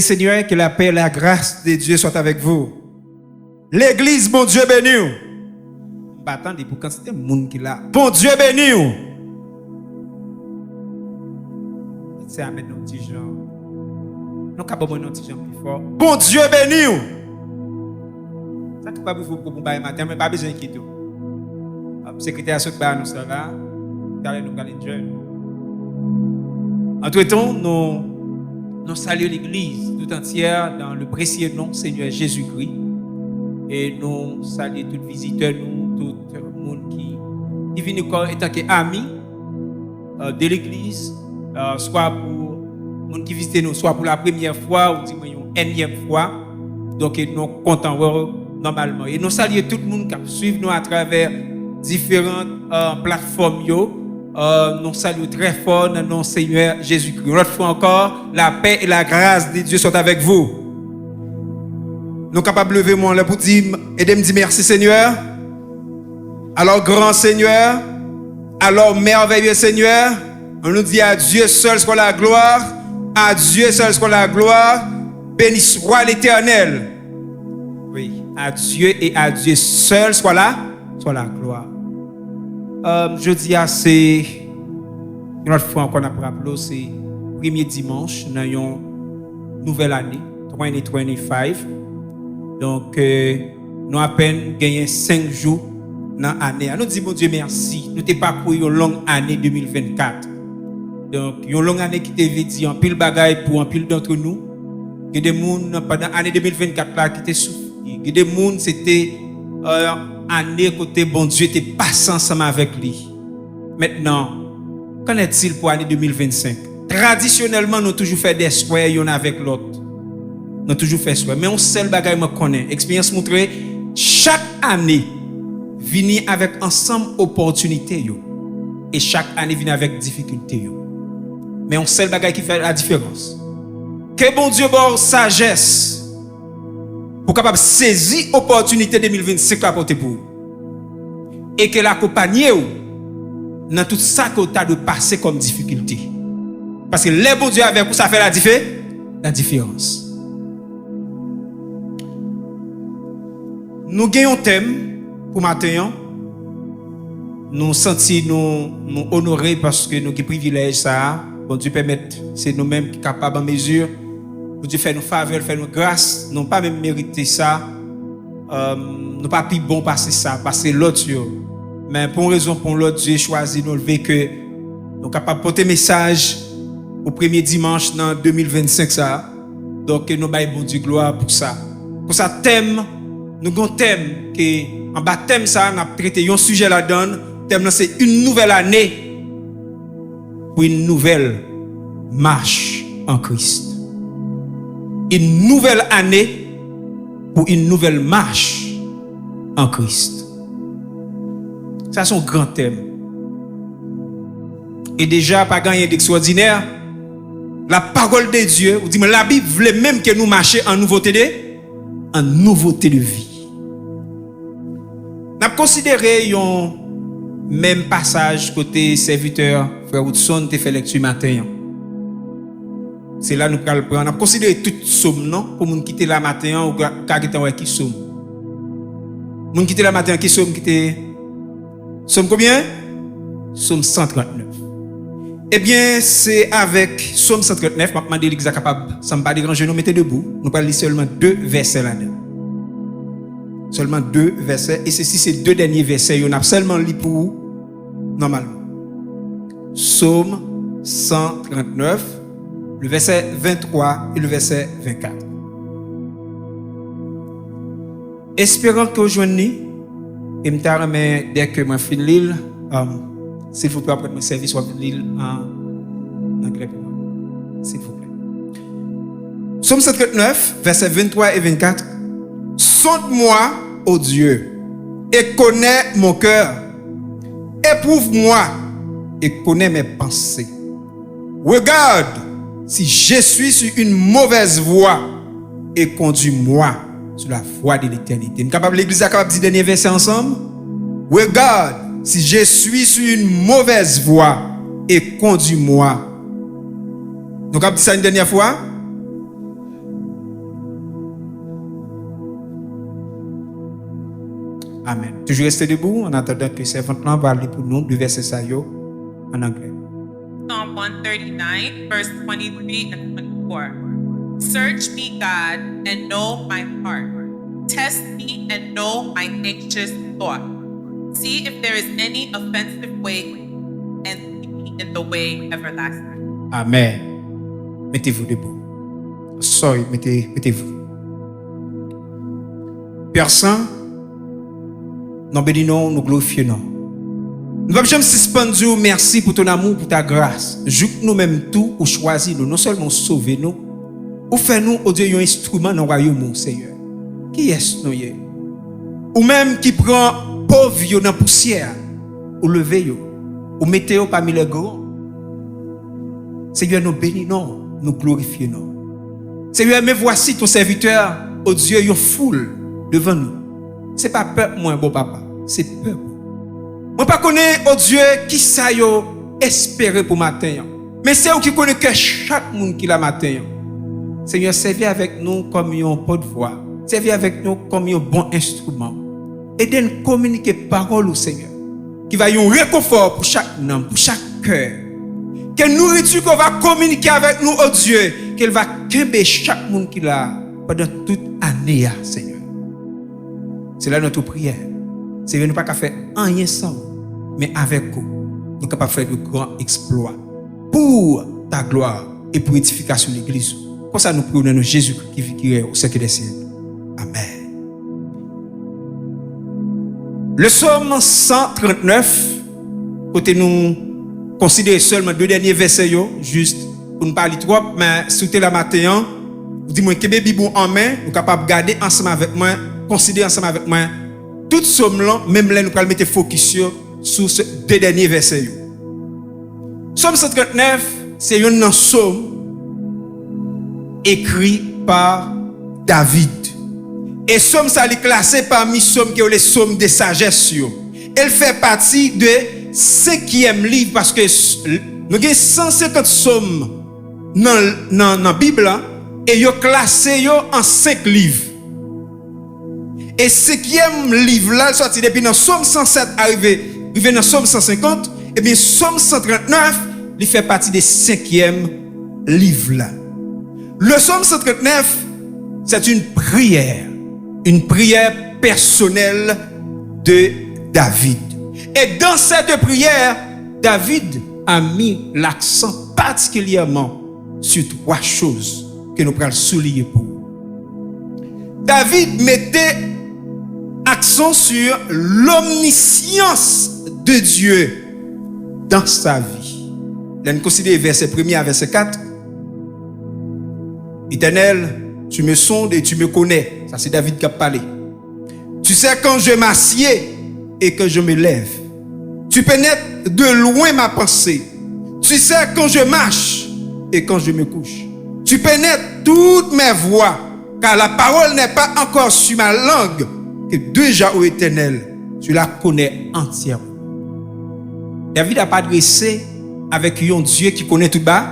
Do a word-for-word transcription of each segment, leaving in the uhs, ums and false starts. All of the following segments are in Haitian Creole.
Seigneur, que la paix et la grâce de Dieu soient avec vous. Legliz, Bondye beni w. M pa tande pou kantite moun ki la. Bondye beni w. Se amèn yon ti jan. Nou ka ban mwen yon ti jan pi fò. Bondye beni w. Sa kapab rive w pou bagay maten, men pa bezwen enkyete w. Sekretè a sot bay anons la la. Talè nou pral enjoy. Antretan, nou, nou salye legliz tout antyè dans le précieux nom Seigneur Jésus-Christ. E nou salye tout vizitè nou, tout moun ki, ki vini kò etanke ami, euh, de legliz, euh, swa pou moun ki vizite nou, swa pou la premyè fwa, ou di mwen yon ènyèm fwa. Donk, e nou kontan wè w nòmalman. E nou salye tout moun k ap swiv nou atravè diferan, euh, platfòm yo. Euh, nou salye w trè fò nan non Senyè Jezikri. Yon lòt fwa ankò, la paix et la grâce de Dieu soient avec vous. Nou kapab leve men w anlè pou di, ede m di mèsi, Senyè. Alors grand Seigneur, alors merveilleux Seigneur, on nous dit à Dieu seul soit la gloire, à Dieu seul soit la gloire, béni soit l'Éternel. Oui, à Dieu et à Dieu seul soit la, soit la gloire. Euh, jodi a se, yon lòt fwa ankò n ap raple w, se premye dimanch nan yon nouvèl ane, twenty twenty-five. Donk, euh, nou apèn genyen senk jou nan ane a. Nou di Bondye mèsi. Nou te pakouri yon long ane de mil vennkat. Donk, yon long ane ki te vle di anpil bagay pou anpil dantre nou. Gen de moun, pandan ane de mil vennkat la, ki te soufri. Gen de moun, se te, euh, ane kote Bondye te pase ansanm avèk li. Mentnan, qu'en est-il pou ane de mil vennsenk? Tradisyonèlman, nou toujou fè dè swè yonn avèk lòt. Nou toujou fè swè. Men yon sèl bagay mwen konnen, eksperyans montre, chak ane vini avèk ansanm opòtinite yo. E chak ane vini avèk difikilte yo. Men yon sèl bagay ki fè ladiferans. Ke Bondye ba w sajès pou w kapab sezi opòtinite de mil vennsenk la pote pou ou. E ke l akonpanye w nan tout sa ke w ta dwe pase kòm difikilte. Paske lè Bondye avèk ou, sa fè ladife-, ladiferans. Nou gen yon tèm pou maten an. Nou santi nou, nou onore paske nou gen privilèj sa a. Bondye pèmèt se nou menm ki kapab an mezi. Bondye fè nou favè, l fè nou gras. Nou pa menm merite sa. Euh, nou pa pi bon pase sa, pase lòt yo. Men pou yon rezon, pou yon lòt, Dye chwazi nou, l vle ke nou kapab pote mesaj pou premye dimanch nan de mil vennsenk sa a. Donk, ke nou bay Bondye glwa pou sa. Pou sa, tèm, nou gen yon tèm ke, anba tèm sa a, n ap trete yon sijè ladan l. Tèm nan se une nouvelle année pour une nouvelle marche en Christ. Une nouvelle année pour une nouvelle marche en Christ. Sa se yon gran tèm. E deja, pa gen anyen d ekstwòdinè. La parole de Dieu, ou di mwen, Labib vle menm ke nou mache an nouvote de, an nouvote de vi. N ap konsidere yon menm pasaj kote sèvitè frè Woodson te fè lèkti maten an. Se la nou pral pran. N ap konsidere tout sòm nan. Pou moun ki te la maten an, ou ka, ka gentan wè ki sòm. Moun ki te la maten an, ki sòm ki te? Sòm konbyen? Sòm san trannèf. Ebyen, se avèk Sòm san trannèf, m ap mande legliz la kapab, san m pa deranje nou, mete debou. Nou pral li sèlman de vèsè ladan. Sèlman de vèsè, e se si se de dènye vèsè yo n ap sèlman li pou ou nòmalman. Sòm san trannèf, le verset vingt-trois et le verset vingt-quatre. Esperan ke w jwenn li, e m ta renmen, dèke mwen fin li l, um, silvouplè, w ap rann mwen sèvis, w ap li l an anglè pou mwen. Silvouplè. Sòm san trannèf, vèsè venntwa e vennkat. Sonde-moi, ô Dieu, et connais mon cœur. Éprouve-moi et connais mes pensées. Regarde si je suis sur une mauvaise voie et conduis-moi sur la voie de l'éternité. M kapab, legliz la kapab di dènye vèsè ansanm? Regarde si je suis sur une mauvaise voie et conduis-moi. Nou kapab di sa yon dènyè fwa? Amen. Toujou rete debout en attendant que servante là va lire pour nous deux versets sa yo en anglais. Psalm one thirty-nine, verse twenty-three and twenty-four. Search me, God, and know my heart. Test me and know my anxious thought. See if there is any offensive way in me, and lead me in the way everlasting. Amen. Mettez-vous debout. Sorry, mettez, mettez-vous. Père Saint, nou beni non, nou glorifye non. Nou p ap janm sispann di w mèsi pou ton amour, pou ta grâce. Jouk nou menm tou, ou chwazi nou, non sèlman ou sove nou, ou fè nou, o Dye, yon enstriman nan wayòm ou, Senyè. Kiyès nou ye? Ou menm ki pran pòv yo nan pousyè, ou leve yo, ou mete yo pami lè gran. Senyè, nou beni non, nou glorifye non. Senyè, me voici ton serviteur, o Dye, yon foul devan nou. Se pa pèp mwen, bon papa, se pèp ou. Mwen pa konnen, o Dye, kisa yo espere pou maten an. Men se ou ki konnen kè chak moun ki la maten an. Senyè, sèvi avèk nou kòm yon pòtvwa. Sèvi avèk nou kòm yon bon enstriman. Ede n kominike pawòl ou, Senyè, ki va yon rekonfò pou chak nanm, pou chak kè. Ke nouriti ke w va kominike avèk nou, o Dye, ke l va kenbe chak moun ki la pandan tout ane a, Senyè. Se la notre prière. Senyè, nou pa ka fè anyen san ou, men avèk ou, nou kapab fè de gran eksplwa pou ta glwa e pou edifikasyon legliz ou. Konsa nou priye nan non Jezi Kri ki viv, ki rèy o syèk dè syèk. Amèn. Le Psaume cent trente-neuf, kote nou konsidere sèlman de dènye vèsè yo, jis pou n pa li twòp, men si w te la maten an, ou di mwen kenbe Bib ou an men, ou kapab gade ansanm avèk mwen, konsidere ansanm avèk mwen tout sòm lan, menm lè nou pral mete fokis yo sou se de dènye vèsè yo. Sòm san trannèf, se youn nan sòm ekri pa David. E sòm sa, li klase pami sòm ke yo rele sòm de sajès yo. E l fè pati de senkyèm liv, paske s-, nou gen san senkant sòm nan, nan, nan Bib la, e yo klase yo an senk liv. E senkyèm liv la, l sòti depi nan sòm san sèt arive, rive nan sòm san senkant, ebyen, sòm san trannèf, li fè pati de senkyèm liv la. Le Psaume cent trente-neuf, c'est une prière, une prière personnelle de David. Et dans cette prière, David a mis l'accent particulièrement sur trois choses ke nou pral souliye pou ou. David mete aksan sur l'omniscience de Dieu dans sa vie. Lè n konsidere vèsè premye a vèsè kat, Éternel, tu me sondes et tu me connais. Sa se David k ap pale. Tu sais quand je m'assieds et que je me lève. Tu pénètres de loin ma pensée. Tu sais quand je marche et quand je me couche. Tu pénètres toutes mes voies, car la parole n'est pas encore sur ma langue, que déjà, ô Éternel, tu la connais entièrement. David ap adrese avèk yon Dye ki konnen tout ba,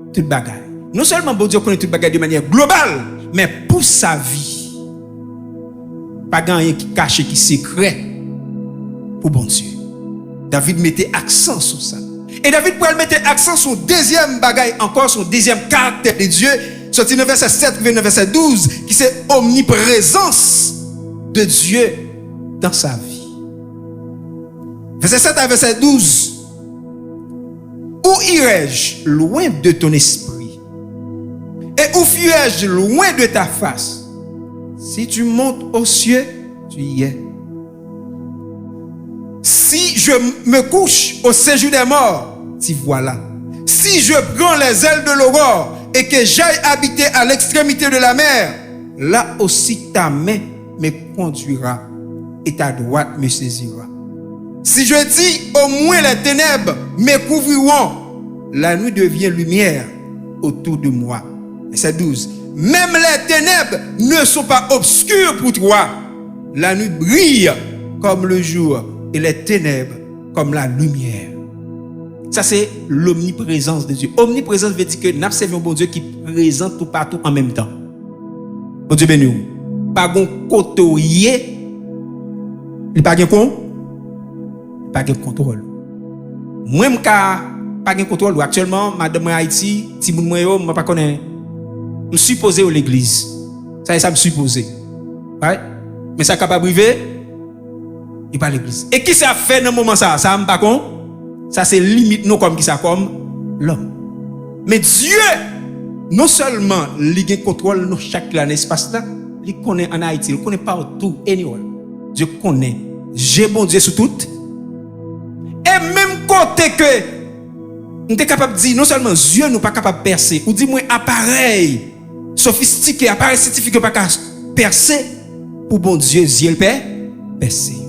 tout bagay. Non sèlman Bondye konnen tout bagay de manyè global, men pou sa vi, pa gen anyen ki kache, ki sekrè pou Bondye. David mete aksan sou sa. E David pral mete aksan sou yon dezyèm bagay ankò, sou yon dezyèm karaktè de Dye, sòti nan vèsè sèt rive nan vèsè douz, ki se omniprezans de Dye dans sa vie. Vèsè sèt a vèsè douz. Où irai-je loin de ton esprit? Et où fuirai-je loin de ta face? Si tu montes aux cieux, tu y es. Si je me couche au séjour des morts, t'y voilà. Si je prends les ailes de l'aurore et que j'aille habiter à l'extrémité de la mer, là aussi ta main me conduira et ta droite me saisira. Si je dis, au moins les ténèbres me couvriront, la nuit devient lumière autour de moi. Verset douze. Même les ténèbres ne sont pas obscures pour toi. La nuit brille comme le jour et les ténèbres comme la lumière. Sa se lomniprezans de Dye. Omniprezans vle di ke n ap sèvi yon Bondye ki prezan toupatou an menm tan. Bondye beni w. Pa gon kote w ye, Li pa gen kon, li pa gen kontwòl. Mwen, m ka pa gen kontwòl ou. Aktyèlman, madanm mwen Ayiti, timoun mwen yo, mwen pa konnen. M sipoze yo legliz. Sa e sa m sipoze. Right? Men sa kapab rive, yo pa legliz. E kisa ap fè nan moman sa a? Sa a m pa kon. Sa se limit nou kòm kisa? Kòm lòm. Men Dye, non sèlman li gen kontwòl nou chak ki la nan espas la, li konnen ann Ayiti, li konnen patou, anywhere. Dye konnen. Je Bondye sou tout. E menm kote ke m te kapab di, non sèlman zye nou pa kapab pèse, ou di mwen aparèy sofistike, aparèy syantifik yo pa ka pèse, pou Bondye, zye l pè, pèse.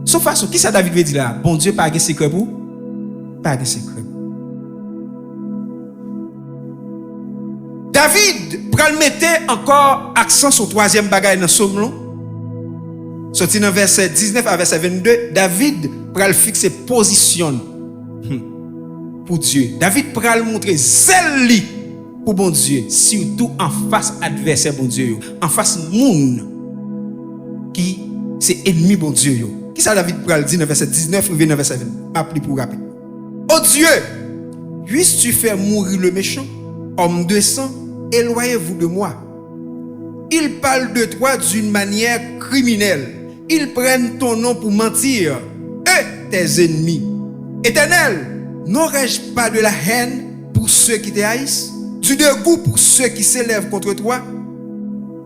Son fason, kisa David vle di la? Bondye pa gen sekrè pou, pa gen sekrè pou. David pral mete ankò aksan sou twazyèm bagay nan sòm lan. Soti nan vèsè diznèf a vèsè vennde, David pral fikse pozisyon l, hmm, pou Dye. David pral montre zèl li pou Bondye, sitou anfas advèsè Bondye yo, anfas moun ki se ènmi Bondye yo. Kisa David pral di nan vèsè diznèf rive nan vèsè vennde? M ap li pou rapid. Ô Dieu, puisses-tu faire mourir le méchant, homme de sang, éloignez-vous de moi. Ils parlent de toi d'une manière criminelle. Ils prennent ton nom pour mentir, eux, tes ennemis. Éternel, n'aurais-je pas de la haine pour ceux qui te haïssent, du dégoût pour ceux qui s'élèvent contre toi?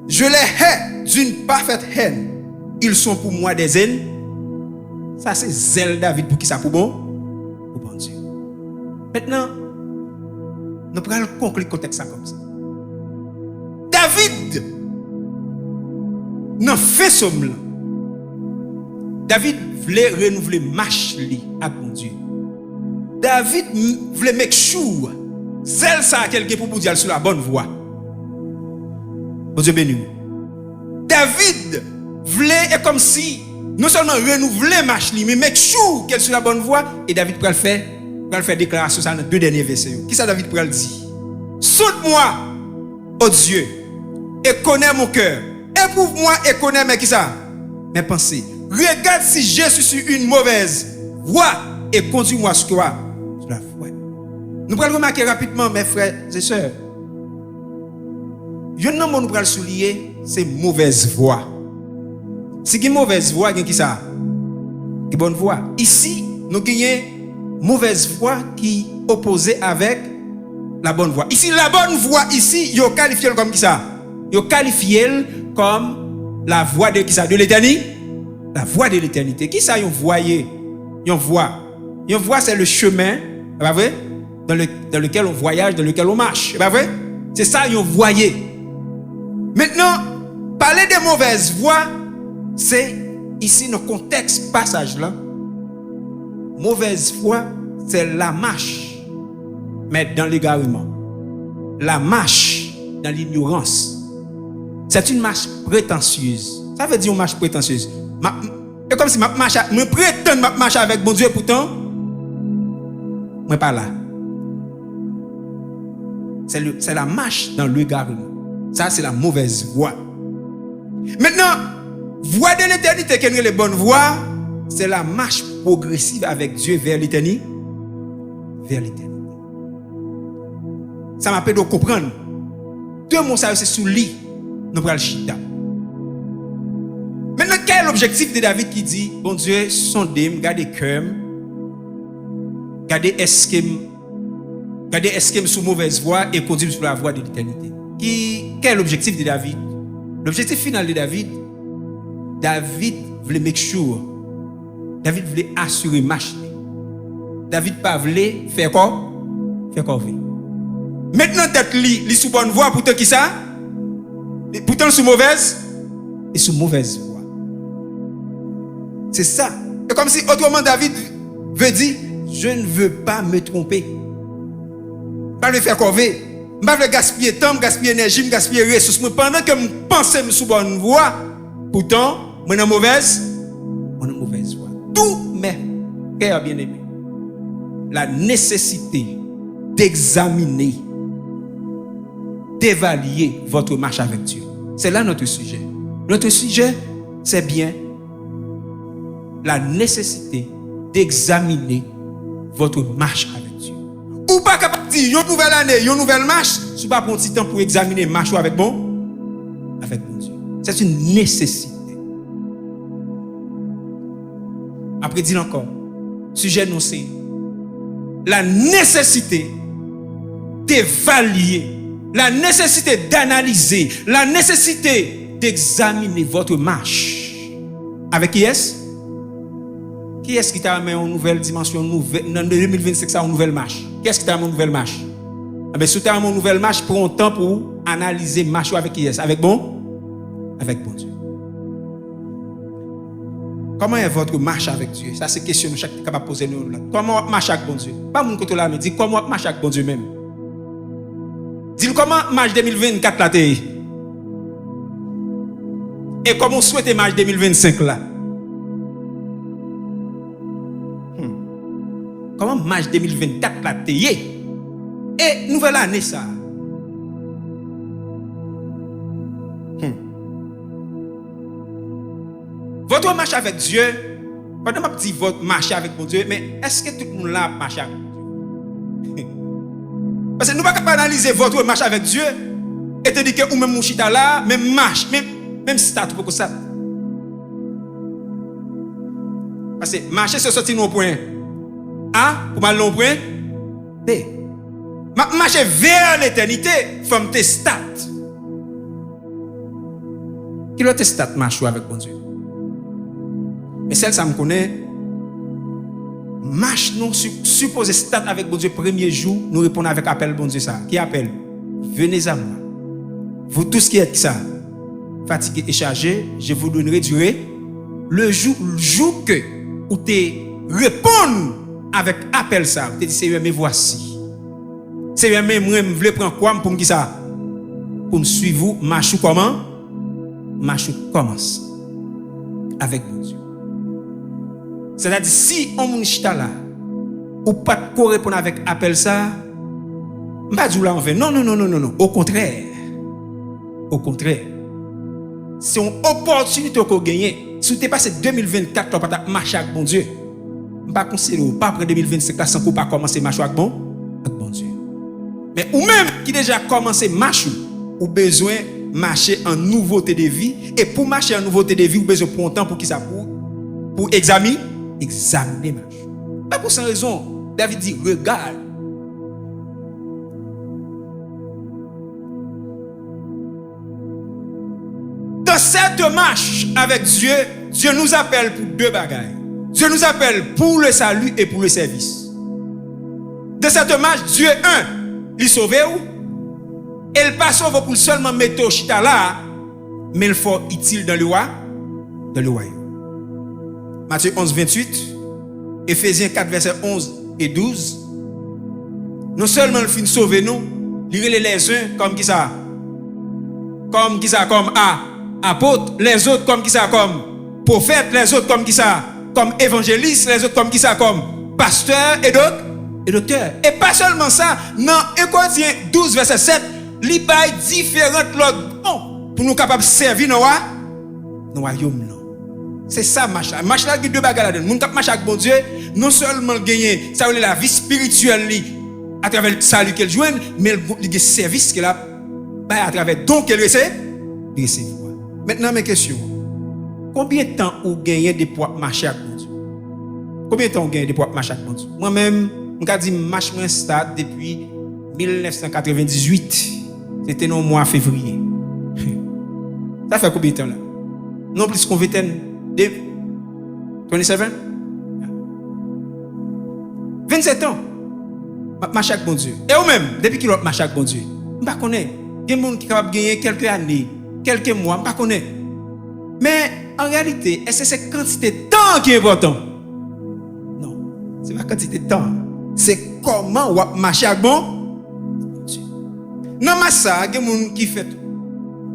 Je les hais d'une parfaite haine. Ils sont pour moi des ennemis. Sa se zèl David pou kisa? Pou bon, pou Bondye. Mentnan, nou pral konkli kontèks sa kòmsa. David, nan fen sòm lan, David vle renouvle mach li ak Bondye. David m- vle make sure zèl sa a ke l gen pou Bondye al sou la bòn vwa. Bondye beni w. David vle, e kòmsi, non sèlman renouvle mach li, men make sure ke l sou la bòn vwa, e David pral fè, pral fè deklarasyon sa nan de dènye vèsè yo. Kisa David pral di? Sonde-moi, ô Dieu, et connais mon cœur. Éprouve-moi et connais mes kisa? Mes pensées. Regarde si je suis sur une mauvaise voie et conduis-moi sur quoi? Sur la voie. Nou pral remake rapidman, mes frères et sœurs. Youn nan mo nou pral souliye, se movèz vwa. Si gen movèz vwa, gen kisa? Gen bòn vwa. Isi, nou genyen movèz vwa ki opoze avèk la bòn vwa. Isi, la bòn vwa isi, yo kalifye l kòm kisa? Yo kalifye l kòm la vwa de kisa? De letèni-, la vwa de letènite. Kisa yon vwa ye? Yon vwa. Yon vwa, se le chemin, e pa vre? Dans le, dans lequel on voyage, dans lequel on marche. E pa vre? Se sa yon vwa ye. Mentnan, pale de movèz vwa, se isi nan kontèks pasaj la. Movèz vwa, se la mach, mais dans l'égarement. La mach dans l'ignorance. C'est une marche prétentieuse. Sa vle di yon mach pretansyez. Ma, e kòmsi m ap mache, mwen pretann m ap mache avèk Bondye, poutan mwen pa la. C'est le, c'est la marche dans l'égarement. Sa, se la movèz vwa. Mentnan, vwa de letènite ke n rele bòn vwa, se la mach pwogresiv avèk Dye vè letèni-, vè letènite. Sa m ap ede w konprann. De mo sa yo, se sou li nou pral chita. Mentnan, kèl objektif de David ki di, Bondye, sonde m, gade kè m, gade èske m, gade èske m sou movèz vwa e kondui m sou la vwa de letènite? Ki, kèl objektif de David? Lobjektif final de David, David vle make sure David vle asire mach li. David pa vle fè kò, fè kòve. Mentnan tèt li, li sou bòn vwa, poutan kisa? Poutan l sou movèz, li sou movèz vwa. Se sa. E kòmsi, otreman, David vle di, je ne veux pas me tromper. M pa vle fè kòve. M pa vle gaspiye tan m, gaspiye enèji m, gaspiye resous mwen, pandan ke m panse m sou bòn vwa, poutan, mwen nan movèz, mwen nan movèz vwa. D'où, mes frères bien-aimés, la nécessité d'examiner, d'évaluer votre marche avec Dieu. C'est là notre sujet. Notre sujet, c'est bien, la nécessité d'examiner votre marche avec Dieu. Ou pa kapab di yon nouvèl ane, yon nouvèl mach, si w pa pran ti tan pou egzamine mach ou avèk bon, avèk Bondye. C'est une nécessité. Apre di l ankò, sijè nou se la nécessité d'évaluer, la nécessité d'analyser, la nécessité d'examiner votre marche. Avec qui est-ce? Kiyès ki ta renmen yon nouvèl dimansyon, nouvè-, nan de mil vennsenk sa, yon nouvèl mach? Kiyès ki ta renmen yon nouvèl mach? Enben, si w ta renmen yon nouvèl mach, pran yon tan pou w analize mach ou avèk kiyès? Avèk bon? Avèk Bondye. Comment est votre marche avec Dieu? Sa se kesyon nou chak kapab poze nou la. Kòman w ap mache ak Bondye? Pa moun kote w la men, di kòman w ap mache ak Bondye menm. Di l kòman mach de mil vennkat la te ye. E kòman w swete mach de mil vennsenk la? Hmm. Kòman mach de mil vennkat la te ye? E nouvèl ane sa a? Hmm. Votre marche avec Dieu, pandan m ap di vòt mache avèk Bondye, men èske tout moun la ap mache avèk Bondye? Paske nou pa ka analize votre marche avec Dieu, etandiske ou menm ou chita la, menm mach, menm, menm stat ou poko stat. Paske mache se soti nan yon pwen A pou m al nan yon pwen B. M ap mache vè letènite, fò m te stat. Kilè w te stat mach ou avèk Bondye? Men sèl sa m konnen, mach nou si-, sipoze stat avèk Bondye premye jou nou reponn avèk apèl Bondye sa. Ki apèl? Venez à moi, vous tous qui êtes sa, fatigués et chargés, je vous donnerai du ré-, le jou, jou ke ou te reponn avèk apèl sa, ou te di, Seyè, me voici. Seyè, men mwen, m vle pran kwa m pou m ki sa? Pou m swiv ou, mach ou kòman? Mach ou kòmanse avèk Bondye. Sètadi, si yon moun chita la, ou pa t ko reponn avèk apèl sa, m pa di w la anven. Non, non, non, non, non, non. Okontrè. Okontrè. Se yon opòtinite w ko genyen. Si w te pase de mil vennkat la, w pa t ap mache ak Bondye. M pa konsidere w pa pran de mil vennsenk la san ke w pa kòmanse mache w ak bon, ak Bondye. Men ou menm ki deja kòmanse mach ou, ou bezwen mache an nouvote de vi. E pou mache an nouvote de vi, ou bezwen pran yon tan pou ki sa? Pou, pou egzami-, egzamine mach ou. Pa pou san rezon, David di, regarde. Dans cette marche avec Dieu, Dieu nous appelle pour deux bagages. Dieu nous appelle pour le salut et pour le service. Dans cette marche, Dieu, un, li sove w, e l pa sove w pou l sèlman mete w chita la, men l fè w itil dans le wa-, dans le royaume. Matthieu onze, vingt-huit, Éphésiens quatre, versets onze et douze. Non sèlman l fin sove nou, li rele lèzen kòm ki sa? Kòm ki sa? Kòm a-, apot, lèzòt kòm ki sa? Kòm pwofèt, lèzòt kòm ki sa? Kòm evanjelis, lèzòt kòm ki sa? Kòm pastè e dok-, e doktè. E pa sèlman sa, nan en Korentyen douz, vèsè sèt, li bay diferan lòd don pou nou kapab sèvi nan wa-, nan wayòm nan. Se sa mach la. Mach la gen de bagay ladan l. Moun k ap mache ak Bondye, non sèlman l genyen sa yo rele lavi espirityèl li atravè sali ke l jwenn, men l, li gen sèvis ke l ap bay atravè don ke l rese-, li resevwa. Mentnan, men kesyon an. Konbyen tan ou genyen depi w ap mache ak Bondye? Konbyen tan ou genyen depi w ap mache ak Bondye? Mwen menm, m ka di mach mwen start depi mil nèf san katrevendizuit. Se te nan mwa fevriye. Sa fè konbyen tan la? Non plis kon ventèn de, twenty-seven? Vennsèt an. M ap mache ak Bondye. E ou menm, depi kilè w ap mache ak Bondye? M pa konnen. Gen moun ki kapab genyen kèlke ane, kèlke mwa, m pa konnen. Men, an reyalite, èske se kantite tan ki enpòtan? Non, se pa kantite tan. Se kòman w ap mache ak Bon-, Bondye. Nan mach sa a, gen moun ki fè tou.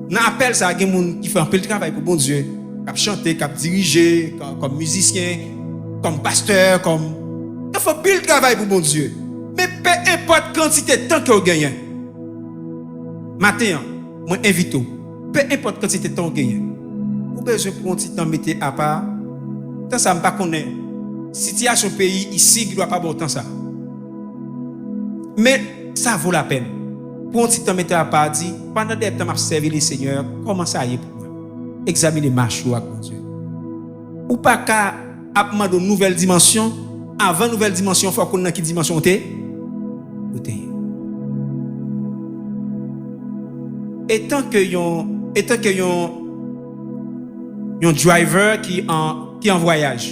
Nan apèl sa a, gen moun ki fè anpil travay pou Bondye, k ap chante, k ap dirije, kò-, kòm mizisyen, kòm pastè, kòm, yo fè anpil travay pou Bondye. Men pe enpòt kantite tan ke w genyen, maten an, mwen envite w, pe enpòt kantite tan w genyen, ou bezwen pran yon ti tan mete apa Tan sa, m pa konnen sitiyasyon peyi isi ki dwa pa ba w tan sa. Men sa vo lapèn. Pran yon ti tan, mete apa, di, pandan dè tan m ap sèvi Lesenyè, kòman sa ye pou mwen? Egzamine mach ou ak Bondye. Ou pa ka ap mande yon nouvèl dimansyon, avan nouvèl dimansyon, fò w konn nan ki dimansyon w te, ou te ye. Etanke yon, etanke yon, yon driver ki an, ki an vwayaj,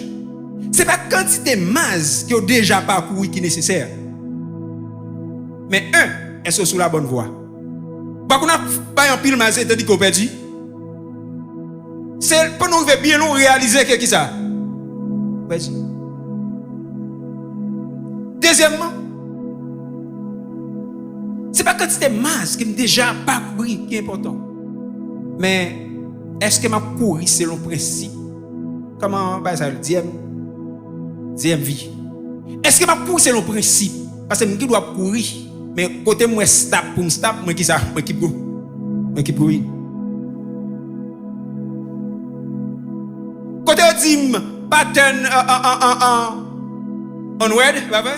se pa kantite miles ke w deja pakouri ki nesesè. Men, en, èske w sou labòn vwa? Ou pa konn ap bay anpil miles, se tandike w pèdi. Se pandan w rive byen lwen, w reyalize ke kisa? Ou pèdi. Dezyèmman, se pa kantite miles ke m deja pakouri ki enpòtan. Men, èske m ap kouri selon prensip? Kòman bay sa yo, D M, D M V? Èske m ap kouri selon prensip? Paske m gen dwa ap kouri, men kote m wè stop pou m stop, mwen kisa? Mwen kip gwo. Mwen kip kouri. Kote yo di m pa turn, uh, uh, uh, uh, uh, onward, e pa vre?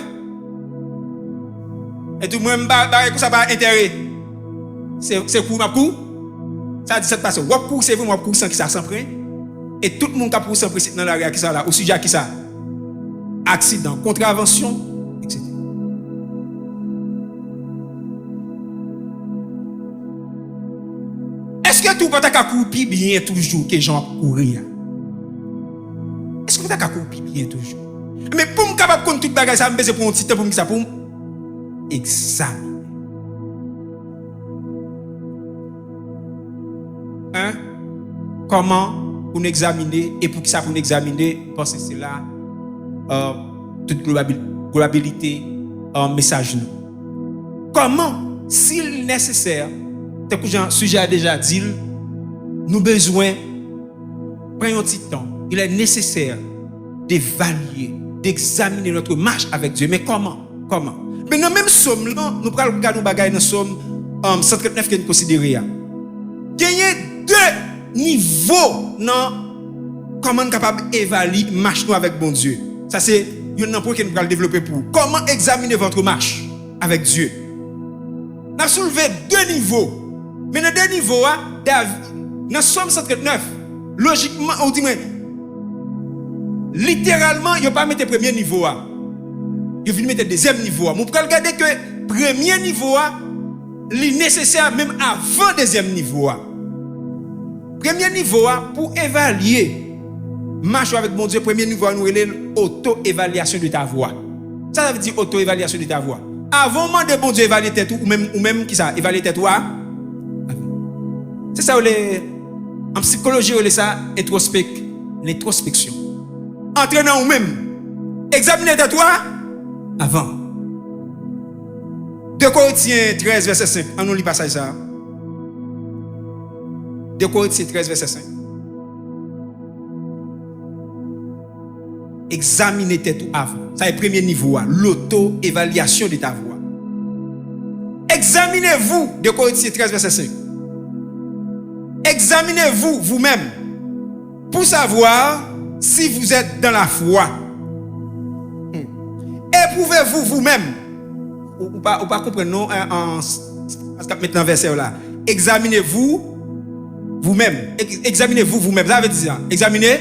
E tou mwen, m ba, ba, konsa pa enterè. Se, se kou m ap kou. Sa di sa k pase. W ap kou, se vre, w ap kou san kisa, san pren. E tout moun k ap kou san pren sit nan lari a, kisa la? Ou sijè a kisa? Aksidan, kontravansyon, et cetera. Èske tou w pa ta ka kouri pi byen toujou ke jan w ap kouri a? Èske w pa ta ka kouri pi byen toujou? Men pou m kapab konn tout bagay sa, m bezwen pran yon ti tan pou m kisa, pou m egzamine. Hein? Kòman pou n egzamine e poukisa pou n egzamine? Paske se la, euh, tout globabil-, globabilite, euh, mesaj nou. Kòman, si l nesesè, tankou jan sijè a deja di l, nou bezwen pran yon ti tan. Il est nécessaire d'évaluer, d'examiner notre marche avec Dieu. Men kòman? Kòman? Men nan menm sòm lan, nou pral gade yon bagay nan sòm, um, san trannèf ke n konsidere a. Genyen de nivo nan kòman n kapab evalye mach nou avèk Bondye. Sa se youn nan pwen ke nou pral devlope pou ou. Kòman egzamine votre marche avec Dieu? N ap soulve de nivo. Men nan de nivo a, Dav-, nan Sòm san trannèf, lojikman, ou di mwen, literalman, yo pa mete premye nivo a. Yo vin mete dezyèm nivo a. Men w pral gade ke premye nivo a, li nesesè menm avan dezyèm nivo a. Premye nivo a, pou evalye mach ou avèk Bondye, premye nivo a, nou rele l oto-evalyasyon de ta vwa. Sa sa vle di, oto-evalyasyon de ta vwa? Avan w mande Bondye evalye tèt ou, ou menm, ou menm, kisa? Evalye tèt ou a? Se sa yo rele, an sikoloji, yo rele sa entwospek-, lentwospeksyon. Antre nan ou menm. Egzamine tèt ou a avan. De Korentyen trèz, vèsè senk. Ann nou li pasaj sa a. De Korentyen trèz, vèsè senk. Egzamine tèt ou avan. Sa e premye nivo a, loto-evalyasyon de ta vwa. Examinez-vous, de Korentyen trèz, vèsè senk. Examinez-vous vous-même, pour savoir si vous êtes dans la foi. Hmm. Éprouvez-vous vous-même. Ou, ou pa, ou pa konprann non, an, an, sa k ap met nan vèsè yo la. Examinez-vous vous-même. Ex-, examinez-vous vous-même. Sa vle di sa. Egzamine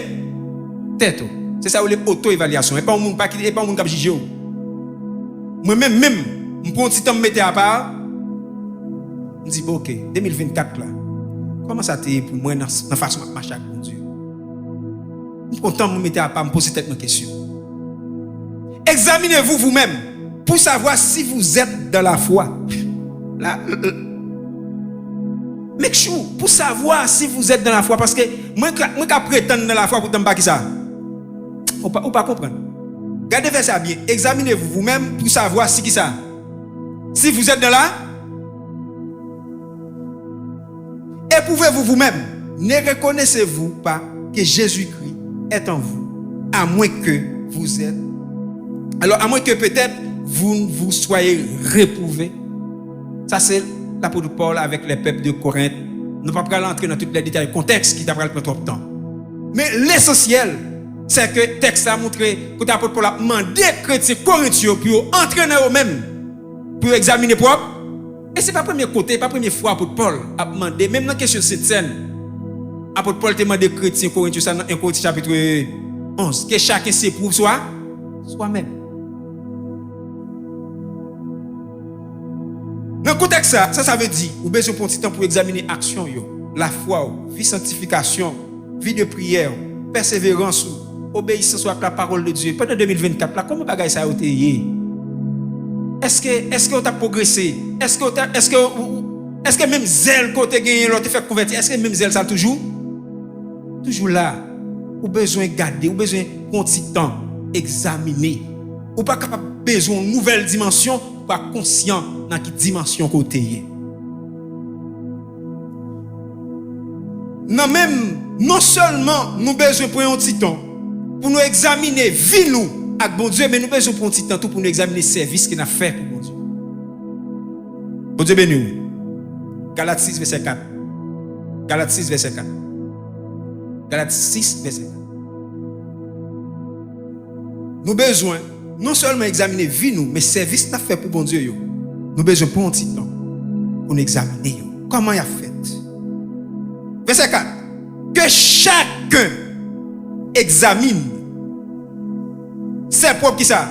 tèt ou. Se sa yo rele oto-evalyasyon. E pa yon moun pa ki, e pa yon moun k ap jije w. Mwen menm, menm, m pran yon ti tan m mete apa, m di, bon, ok, de mil vennkat la, kòman sa te ye pou mwen nan, nan fason m ap mache ak Bondye? M pran tan m mete apa, m poze tèt mwen kesyon. Examinez-vous vous-même pour savoir si vous êtes dans la foi. La, la, make sure, pour savoir si vous êtes dans la foi, paske mwen ka, mwen ka pretann nan lafwa poutan m pa kisa? Ou pa, ou pa konprann. Gade vèsè a byen. Examinez-vous vous-même pour savoir si kisa? Si vous êtes dans la, éprouvez-vous vous-même. Ne reconnaissez-vous pas que Jésus-Christ est en vous, à moins que vous êtes, alors, à moins que peut-être vous ne vous soyez réprouvé. Sa se lapot Pòl avèk lè pèp de Korent. Nou pa pral antre nan tout lè detay kontèks ki ta pral pran twòp tan. Men lesansyèl, Sèke tèks la montre kote apot Pòl ap mande kretyen Korent yo pou yo antre nan yo menm, pou yo egzamine pwòp. E se pa premye kote, pa premye fwa apot Pòl ap mande, menm nan kesyon Sentsèn, apot Pòl te mande kretyen Korent yo sa nan en Korentyen chapit onz, ke chaken s'éprouve soi, soi menm. Nan kontèks sa, sa sa vle di, ou bezwen pran ti tan pou egzamine aksyon yo, lafwa w, vi sanktifikasyon, vi de priyè, pèseverans ou, obeyisans ou ak lapawòl de Dye pandan de mil vennkat la, kòman bagay sa yo te ye? Èske, èske w t ap pwogrese? Èske w t ap, èske, ou, ou, èske menm zèl ke w te genyen lè w te fèk konvèti, èske menm zèl sa toujou? Toujou la. Ou bezwen gade, ou bezwen pran ti tan, egzamine. Ou pa kapab bezwen yon nouvèl dimansyon pou w pa konsyan nan ki dimansyon ke w te ye. Nan menm, non sèlman nou bezwen pran yon ti tan pou nou egzamine vi nou ak Bondye, men nou bezwen pran yon ti tan tou pou nou egzamine sèvis ke n ap fè pou Bondye. Bondye beni w. Galat sis vèsè kat. Galat sis vèsè kat. Galat sis vèsè kat. Nou bezwen non sèlman egzamine vi nou, men sèvis n ap fè pou Bondye yo. Nou bezwen pran yon ti tan pou n egzamine yo. Kòman y ap fèt? Vèsè kat. Que chacun examine ses propres kisa?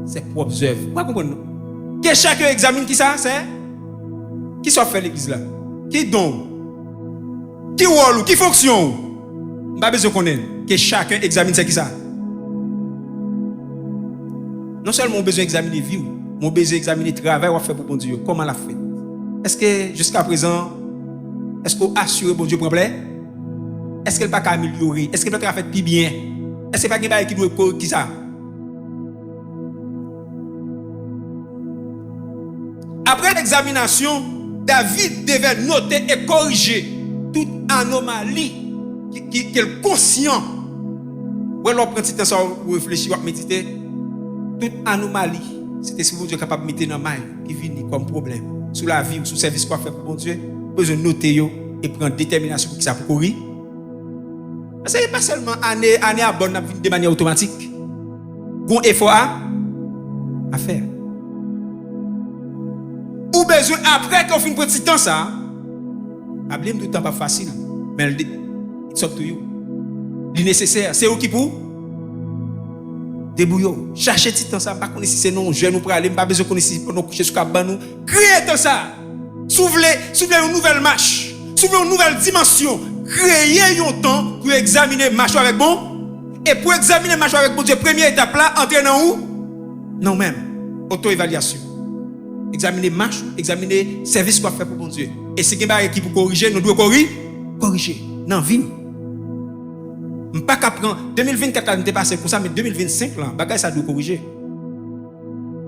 Ses propres œuvres. Ou pa konprann non? Que chacun examine kisa? Sè, kisa w ap fè legliz la? Ki don w? Ki wòl ou? Ki fonksyon ou? M pa bezwen konnen. Que chacun examine ses kisa? Non sèlman ou bezwen egzamine vi w, men ou bezwen egzamine travay w ap fè pou Bondye yo. Kòman l ap fèt? Èske jiskaprezan, èske w asire Bondye pran plè? Èske l pa ka amelyore? Èske l pa ta ka fèt pi byen? Èske pa gen bagay ki dwe kore-, kisa? Après l'examination, David devait noter et corriger toute anomalie ki, ki, ke l konsyan. Wè, lè w pran ti tan sa w reflechi, w ap medite, tout anomali, se te si Bondye kapab mete nan may ki vini kòm pwoblèm sou lavi w, sou sèvis w ap fè pou Bondye, ou bezwen note yo e pran detèminasyon pou ki sa pou kori. Paske e pa sèlman ane, ane a bòn n ap vin de manyè otomatik. Gon efò a, a fè. Ou bezwen, apre ke w fin pran ti tan sa, pa bliye m di w tan p ap fasil, men l de-, it's up to you. Li nesesè, se ou ki pou debouye w. Chache ti tan sa, m pa konnen si se nan yon jèn ou prale, m pa bezwen konnen si se pandan w kouche sou kabann ou. Kreye tan sa. Si w vle, si w vle yon nouvèl mach, si w vle yon nouvèl dimansyon, kreye yon tan pou w egzamine mach ou avèk bon. E pou w egzamine mach ou avèk Bondye, premye etap la, antre nan ou, nan ou menm. Oto evalyasyon. Egzamine mach ou, egzamine sèvis w ap fè pou Bondye. E si gen bagay ki pou korije, nou dwe kori-, korije. Nan vi m. M pa ka pran, de mil vennkat la, nou te pase l konsa, men de mil vennsenk lan, bagay sa dwe korije.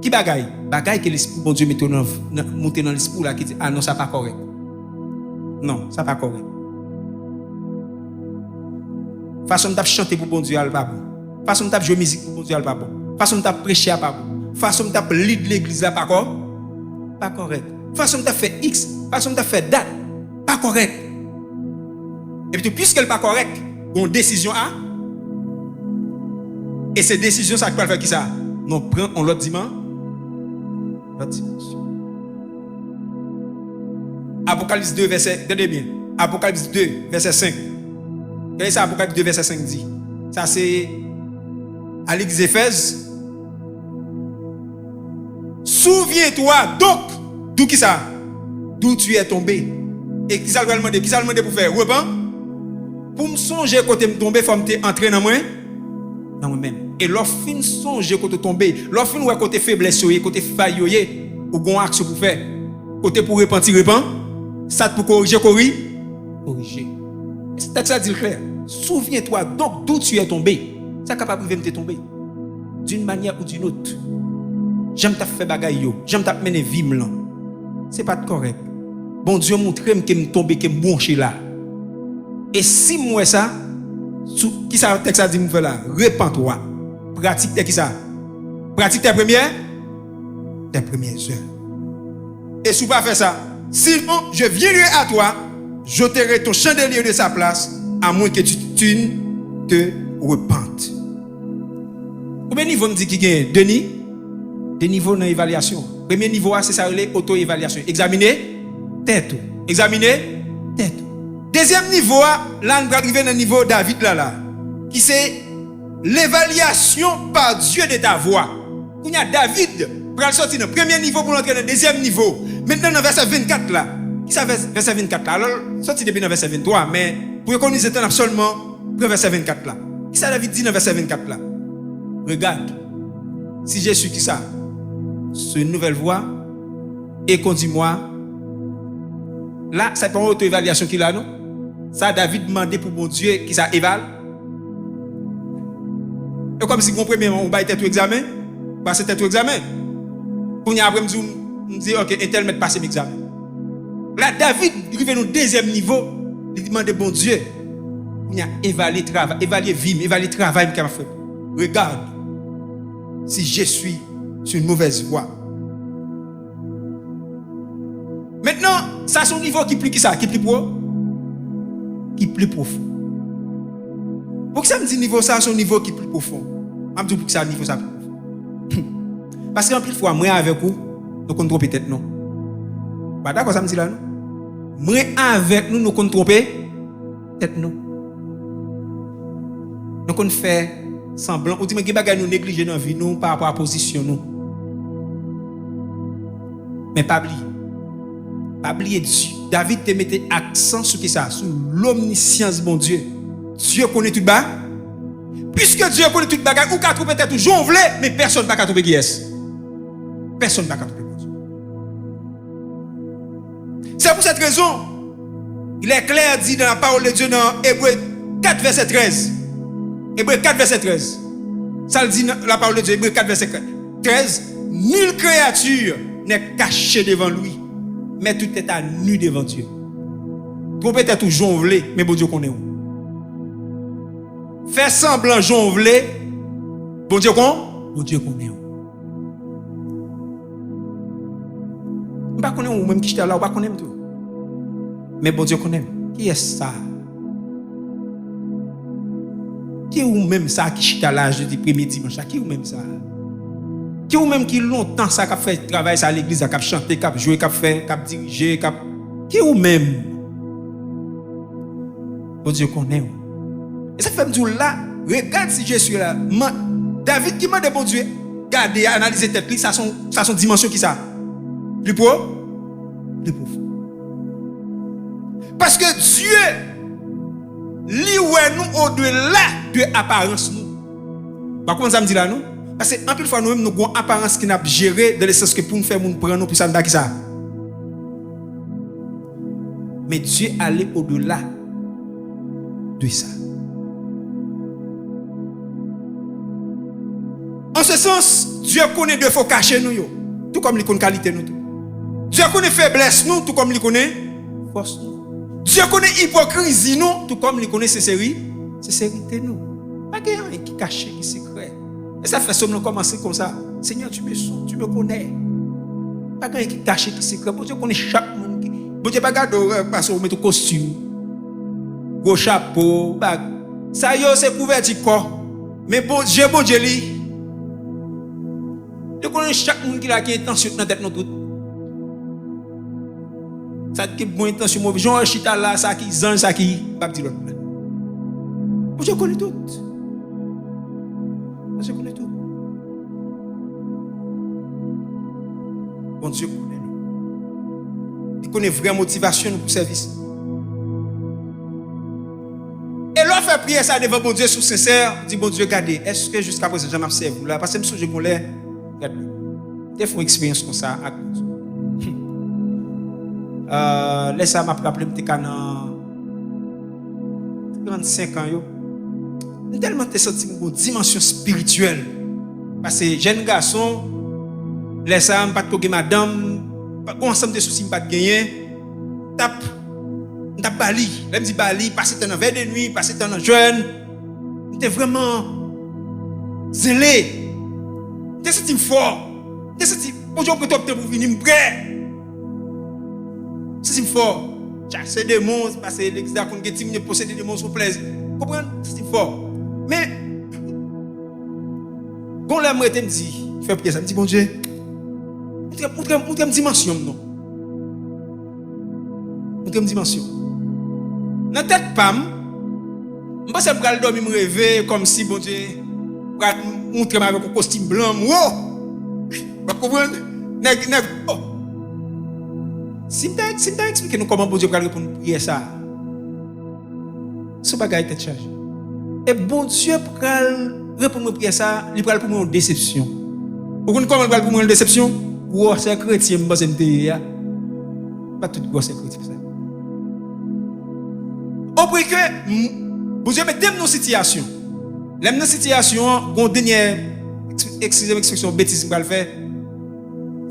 Ki bagay? Bagay ke Lespri Bondye mete w nan, nan, moute nan lespri w la ki di, "A non, sa pa kòrèk. Non, sa pa kòrèk." Fason m t ap chante pou Bondye a l pa bon. Fason m t ap jwe mizik pou Bondye a l pa bon. Fason m t ap preche a pa bon. Fason m t ap lead legliz la pa kò-, pa kòrèk. Fason m t ap fè X, fason m t ap fè dat, pa kòrèk. Epitou, piske l pa kòrèk, gon desizyon a, e se desizyon sa ki pral fè kisa? Nou pran yon lòt diman-, lòt dimansyon. Apokalips de, vèsè, tande byen. Apokalips de, vèsè senk. Gade sa Apokalips de, vèsè senk di. Sa se a legliz Efèz. Souviens-toi donc, d'où ki sa? D'où tu es tombé. E ki sa l pral mande? Ki sa l mande pou fè? Repan-, pou m sonje kote m tonbe, fò m te antre nan mwen, nan mwen menm. E lè w fin sonje kote w tonbe, lè w fin wè kote feblès yo ye, kote fay yo ye, ou gon aksyon pou fè. Kote pou repanti, repan-, sa t pou korije, kori-, korije. E tèks la di l klè. Souviens-toi donc d'où tu es tombé. Sa kapab rive m te tonbe d'une manière ou d'une autre. Jan m t ap fè bagay yo, jan m t ap mennen vi m lan, se pa t kòrèk. Bondye montre m ke m tonbe, ke m bwonche la. E si m wè sa, sou, ki sa tèks la di m fè la? Repens-toi. Pratique tes ki sa? Pratique tes premières, tes premières œuvres. Et si w pa fè sa, sinon, je viendrai à toi, j'ôterai ton chandelier de sa place, à moins que tu, tu ne te repent. Konbyen nivo m di ki genyen? De ni? De nivo nan evalyasyon. Premye nivo a, se sa yo rele oto-evalyasyon. Egzamine tèt ou. Egzamine tèt ou. Dezyèm nivo a, la n pral rive nan nivo David la, la, ki se l'évaluation par Dieu de ta voie. Kounye a, David pral soti nan premye nivo pou l antre nan dezyèm nivo. Mentnan, nan vèsè vennkat la. Kisa vès-, vèsè vennkat la? Alò, l soti depi nan vèsè venntwa, men pou ekonomize tan, n ap sèlman pran vèsè vennkat la. Kisa David di nan vèsè vennkat la? Regarde, si je suis kisa? Sur une nouvelle voie, et conduis-moi. La, sa pa yon oto-evalyasyon ki la, non? Sa David mande pou Bondye, kisa, eval? E kòmsi gon premye, ou bay tèt ou egzamen, pase tèt ou egzamen. Kounye a, apre m di, m di, ok, entèl mèt pase m egzamen. La, David rive nan dezyèm nivo, li mande Bondye, kounye a, evalye travay, evalye vi m, evalye travay m k ap fè. Regarde, si je suis sur une mauvaise voie. Mentnan, sa se yon nivo ki pli kisa? Ki pli pwo? Ki pli pwofon. Poukisa m di nivo sa se yon nivo ki pli pwofon? M ap di w poukisa nivo sa pli pwofon. Paske anpil fwa, mwen avèk ou, nou konn twonpe tèt nou. Ou pa dakò sa m di la, non? Mwen avèk nou, nou konn twonpe tèt nou. Nou konn fè sanblan. Ou di mwen gen bagay nou neglije nan vi nou pa rapò a pozisyon nou. Men pa bliye. Pa bliye Di-, David te mete aksan sou kisa? Sou lomnisyans Bondye. Dye konnen tout ba-, piske Dye konnen tout bagay, ou ka twonpe tèt ou jan w vle, men pèsonn pa ka twonpe kiyès? Pèsonn pa ka twonpe Bondye. C'est pour cette raison, il est clair dit dans la parole de Dieu dans Hébreux quatre, verset treize. Hébreux quatre, verset treize. Sa l di nan la parole de Dieu, Hébreux quatre, verset treize. Nulle créature n'est cachée devant lui, mais tout est à nu devant Dieu. Twonpe tèt ou jan w vle, men Bondye konnen w. Fè sanblan jan w vle, Bondye kon-, Bondye konnen w. M pa konnen ou menm ki chita la, ou pa konnen m tou. Men Bondye konnen m. Kiyès sa? Ki ou menm sa ki chita la jodi premye dimanch la? Ki ou menm sa? Ki ou menm ki lontan sa k ap fè travay sa legliz la, k ap chante, k ap jwe, k ap fè, k ap dirije, k ap, ki ou menm? Bondye konnen w. E sa fè m di w la, regarde si je suis là. Man-, David ki mande Bondye gade, analize tèt li, sa se yon, sa se yon dimansyon ki sa? Pli pwo-, pli pwofon. Paske Dye, li wè nou odela de aparans nou. Ou pa konprann sa m di la, non? Paske anpil fwa, nou menm, nou gon aparans ke n ap jere, dan le sans ke pou n fè moun pran nou pou sa n pa ki sa. Men Dye ale odela de sa. En ce sens, Dye konnen defo kache nou yo, tou kòm li konn kalite nou tou. Dye konnen feblès nou, tou kòm li konnen fòs nou. Dye konnen ipokrizi nou, tou kòm li konnen senseri-, senserite nou. Pa gen anyen ki kache, ki sekrè. E sa fè sòm nan kòmanse konsa. Seigneur, tu me sondes, tu me connais. Pa gen anyen ki kache, ki sekrè. Bondye konnen chak moun ki, Bondye pa gade w, eh, paske w mete kostim, gwo chapo, bag. Sa yo se kouvèti kò. Men Bondye, Bondye li, li konnen chak moun ki la, ki entansyon nan tèt nou tout. Sa ki bon entansyon, move, jan w chita la, sa ki zanj, sa ki, m p ap di lòt moun. Bondye konnen tout. Bondye konnen tout. Bondye konnen nou. Li konnen vrè motivasyon nou pou sèvis. E lè w fè priyè sa devan Bondye, si w sensè, di, Bondye, gade, èske jiskaprezan jan m ap sèvi w la, paske m sonje gon lè, gade, m te fè yon eksperyans konsa ak Bondye. Ah, lè sa, m ap raple m te ka nan trannsenk an yo. M tèlman te santi m gon dimansyon espirityèl. Paske jèn gason, lè sa, m pa t ko gen madanm, pa, gon ansanm de sousi m pa t genyen. M t ap, m t ap ba li. Lè m di ba li, pase tan nan vèy de nwi, pase tan nan jèn. M te vrèman zele. M te santi m fò. M te santi, Bondye, ou pran twòp tan pou vini, m prè. M santi m fò. Chase demon, paske legliz la konn gen timoun yo posede demon sou plèzi. Konprann? M santi m fò. Men, gon lè m rete, m di, fè priyè sa, m di, Bondye, moutre, moutre, moutre m dimansyon m non. Moutre m dimansyon. Nan tèt pa m, m panse m pral dòmi, m reve kòmsi Bondye pral moutre m avèk yon kostim blan, m wo. W ap konprann? Nèg, nèg, oh. Si m ta, si m ta eksplike nou kòman Bondye pral reponn priyè sa a, se yon bagay tèt chaje. E Bondye pral reponn mwen priyè sa a, li pral pou mwen yon desepsyon. Ou konn kòman l pral pou mwen yon desepsyon? Gwòsè kretyen m panse m te ye a, pa tout gwòsè kretyen sa. Opre ke m, Bondye mete m nan sitiyasyon. Lè m nan sitiyasyon an, gon dènyè, eks-, eskize m ekspresyon, betiz m pral fè.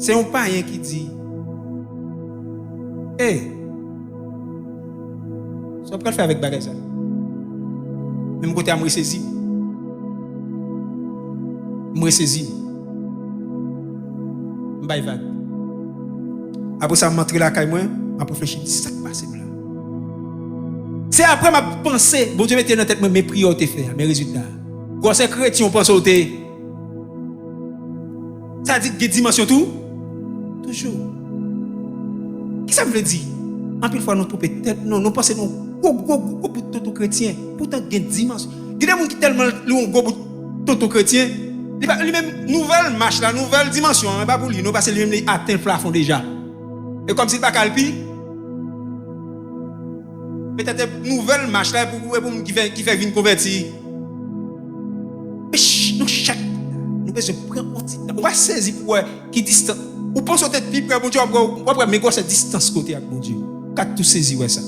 Se yon payen ki di, "Ey, sa w pral fè avèk bagay sa?" Menm kote a, m resezi. M resezi. M bay vag. Apre sa, m antre lakay mwen, m ap reflechi, m di, "Sa k pase m la?" Se apre m ap panse, Bondye mete nan tèt mwen, men priyè w te fè a, men rezilta a. Gwòsè kretyen w panse w te ye. Sa di gen dimansyon tou? Toujou. Kisa m vle di? Anpil fwa nou twonpe tèt nou, nou panse nou gwo, gwo, gwo, gwo bout tonton kretyen. Poutan gen dimansyon. Gen de moun ki tèlman li yon gwo bout tonton kretyen, li pa, li menm nouvèl mach la, nouvèl dimansyon an, e pa pou li, non, paske li menm li atenn plafon deja. E kòmsi li pa ka al pi. Petèt e nouvèl mach la, e pou, e pou moun ki fè, ki fè vin konvèti. Ech, nou chak, nou bezwen pran yon ti tan. Ou pa sezi pou wè ki distans. Ou panse w te pi pre Bondye, w ap wè, w ap wè men gwòsè distans kote ak Bondye. Ou ka tou sezi wè sa.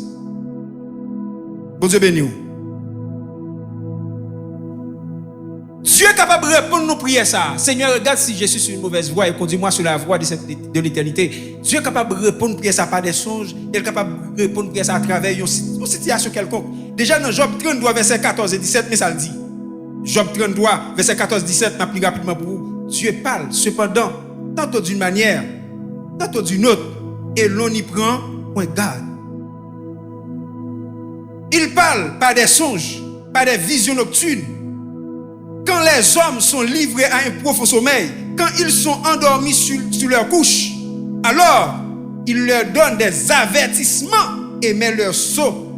Bondye beni w. Dye kapab reponn nou priyè sa a. Seigneur, regarde si je suis sur une mauvaise voie et conduis-moi sur la voie de, cette, de l'éternité. Dye kapab reponn priyè sa a pa de sonj, e l kapab reponn priyè sa a atravè yon si-, yon sitiyasyon kèlkonk. Deja nan Jòb tranntwa, vèsè katòz e disèt, men sa l di. Jòb tranntwa, vèsè katòz, disèt, m ap li rapidman pou ou. Dieu parle, cependant, tantôt d'une manière, tantôt d'une autre, et l'on n'y prend point garde. Il parle par des songes, par des visions nocturnes, quand les hommes sont livrés à un profond sommeil, quand ils sont endormis sur, sur leur couche, alors il leur donne des avertissements et met leur sceau,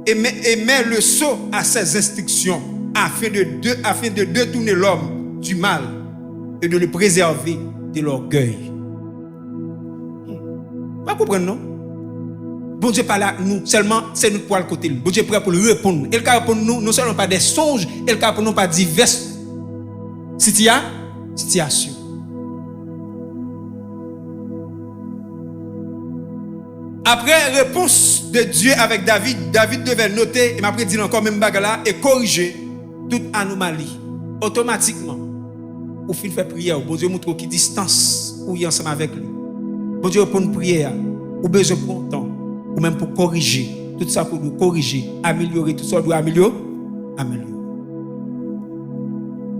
et met, et met le sceau à ses instructions, afin de, de, afin de détourner l'homme du mal et de le préserver de l'orgueil. Hmm. Pa konprann non. Bondye pale ak nou, sèlman se nou k pou al kote l. Bondye prè pou l reponn. E l ka reponn nou non sèlman pa de sonj, e l ka reponn nou pa divès sitiya-, sitiyasyon. Apre repons de Dieu avec David, David devait noter, e m ap redi l ankò, menm bagay la, e korije tout anomali. Otomatikman, ou fin fè priyè w, Bondye moutre w ki distans ou ye ansanm avèk li. Bondye reponn priyè a. Ou bezwen pran tan, ou menm pou korije tout sa pou dwe korije, amelyore tout sa w dwe amelyo-, amelyo.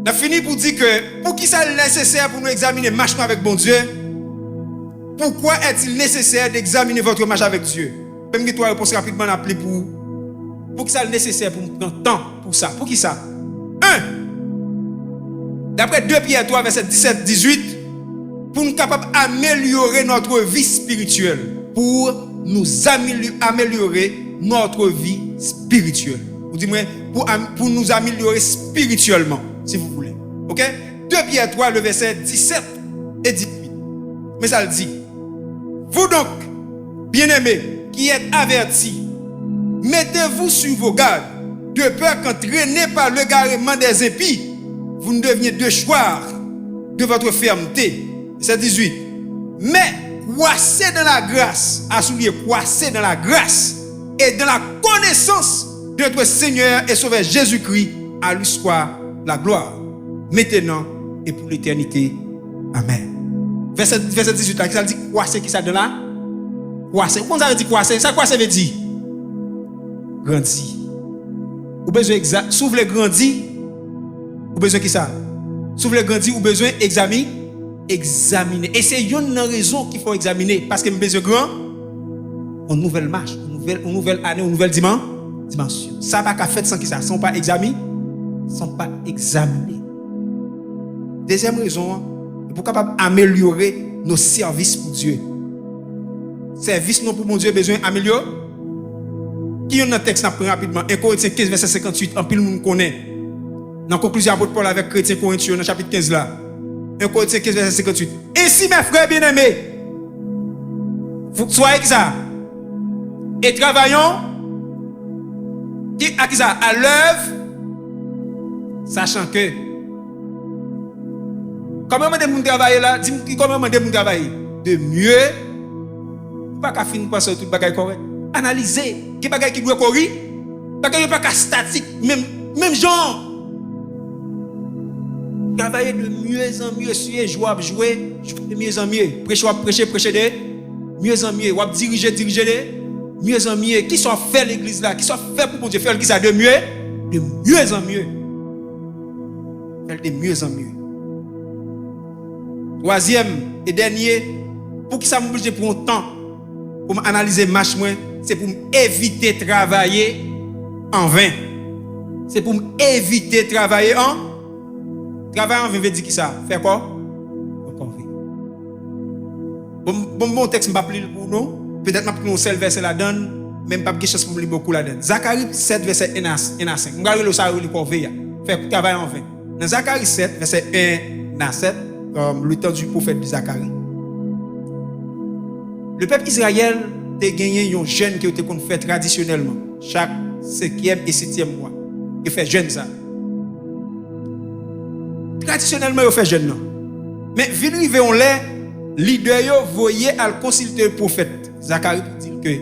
N ap fini pou di ke, poukisa l nesesè pou nou egzamine mach nou avèk Bondye? Pourquoi est-il nécessaire d'examiner votre marche avec Dieu? Menm gen twa repons rapidman n ap li pou ou. Poukisa l nesesè pou m pran tan pou sa? Poukisa? En, daprè de Pyè twa, vèsè disèt, dizuit, pou n kapab amelyore notre vie spirituelle, pour nous améliorer notre vie spirituelle. Ou di mwen, pour, am- pour nous améliorer spirituellement, si vous voulez. Ok? De Pyè twa, le vèsè disèt e dizuit. Men sa l di. Vous donc, bien-aimés, qui êtes avertis, mettez-vous sur vos gardes, de peur qu'entraînés par l'égarement des impies, vous ne deveniez déchoirs de votre fermeté. Vèsè dizuit. Mais croissez dans la grâce, a souliye, croissez dans la grâce et dans la connaissance de notre Seigneur et Sauveur Jésus-Christ, à lui soit la gloire, maintenant et pour l'éternité. Amèn. Vèsè, vèsè dizuit la, kisa l di? Kwase, kisa dan la? Kwase. Ou konn sa vle di kwase? Sa kwase vle di? Grandi. Ou bezwen egza-, si w vle grandi, ou bezwen kisa? Si w vle grandi, ou bezwen egzami-, egzamine. E se yonn nan rezon ki fè w egzamine, paske m bezwen gran, yon nouvèl mach, yon nouvèl, yon nouvèl ane, yon nouvèl diman-, dimansyon. Sa pa ka fèt san kisa? San w pa egzami-, san w pa egzamine. Dezyèm rezon an, e pou w kapab amelyore nos sèvis pou Dye. Sèvis nou pou Bondye bezwen amelyore. Ki youn nan tèks n ap pran rapidman? En Korentyen kenz, vèsè senkantuit, anpil moun konnen. Nan konklizyon apot Pòl avèk kretyen Korent yo nan chapit kenz la. En Korentyen kenz, vèsè senkantuit. Ainsi, mes frères bien-aimés, vous soyez ki sa? Et travaillons ki, à qui ça? À l'œuvre, sachant que. Kòman yo mande moun travay la? Di m ki kòman yo mande moun travay? De mieux. Ou pa ka fin panse tout bagay kòrèk. Analize. Gen bagay ki dwe kori. Bagay yo pa ka statik. Menm, menm jan. Travay de mieux en mieux. Si e jwe w ap jwe, jwe de mieux en mieux. Preche w ap preche, preche de mieux en mieux. W ap dirije, dirije de mieux en mieux. Kisa w fè legliz la? Kisa w fè pou Bondye? Fè l kisa? De mieux, de mieux en mieux. Fè l de mieux en mieux. Twazyèm e dènye, poukisa m oblije pran tan pou m analize mach mwen? Se pou m evite travay an ven. Se pou m evite travay an. Travay an ven vle di kisa? Fè kò. Fè kò ven. Bon, bon, bon tèks, m p ap li l pou nou. Petèt m ap li yon sèl vèsè ladan l, men m p ap gen chans pou m li bokou ladan l. Zakari sèt, vèsè en a, en a senk. M pral rele w sa yo rele kòve a. Fè travay an ven. Nan Zakari sèt, vèsè en a sèt, euh, le temps du prophète de Zacharie, le pèp Izrayèl te genyen yon jèn ke yo te konn fè tradisyonèlman, chak senkyèm e setyèm mwa. Yo fè jèn sa. Tradisyonèlman, yo fè jèn nan. Men vin rive yon lè, lidè yo voye al konsilte pwofèt Zakari pou di l ke,